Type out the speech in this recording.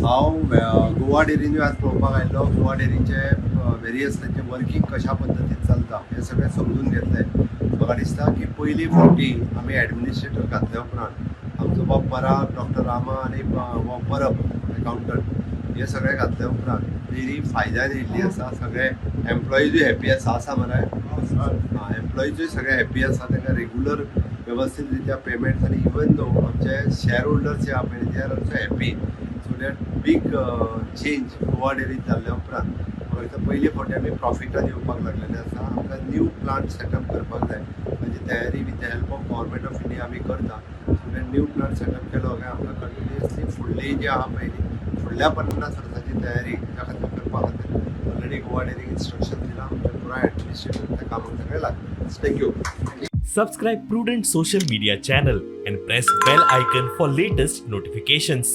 हांव गोवा डेरीनूय आज पळोवपाक आयिल्लो. गोवा डेरीचे वेरियस तांचें वर्कींग कशा पद्दतीन चलता हें सगळें समजून घेतलें. म्हाका दिसता की पयली फावटी आमी एडमिनिस्ट्रेटर घातल्या उपरांत आमचो बाब पराग, डॉक्टर रामा आनी परब अकाउंटंट हे सगळे घातल्या उपरांत डेरी फायद्यान येयल्ली आसा. सगळे एम्प्लॉइजूय हॅपी आसा. आसा मरे? एम्प्लॉइजूय सगळे हॅपी आसा. तांकां रेगुलर वेवस्थीत रित्या पेमेंट्स आनी इवन दो आमचे शेअर होल्डर्स जे आहा पळय, they are also happy. So that big change Goa डेरीत जाल्ल्या उपरांत म्हाका दिसता पयली फावटी आमी प्रॉफिटान येवपाक लागलेले आसा. आमकां न्यू प्लांट सेटअप करपाक जाय. ताजी तयारी with the help of Government of India आमी करता. So that new plant setup केलो काय आमकां कंटिन्युअसली फुडली जी आहा पळय न्ही, फुडल्या 50 वर्साची तयारी त्या खातीर करपा खातीर ऑलरेडी गोवा डेरीक इन्स्ट्रक्शन दिलां. आमचे पुराय एडमिनिस्ट्रेटर त्या कामाक सगळे लागता. Thank you. Subscribe Prudent Social Media channel and press bell icon for latest notifications.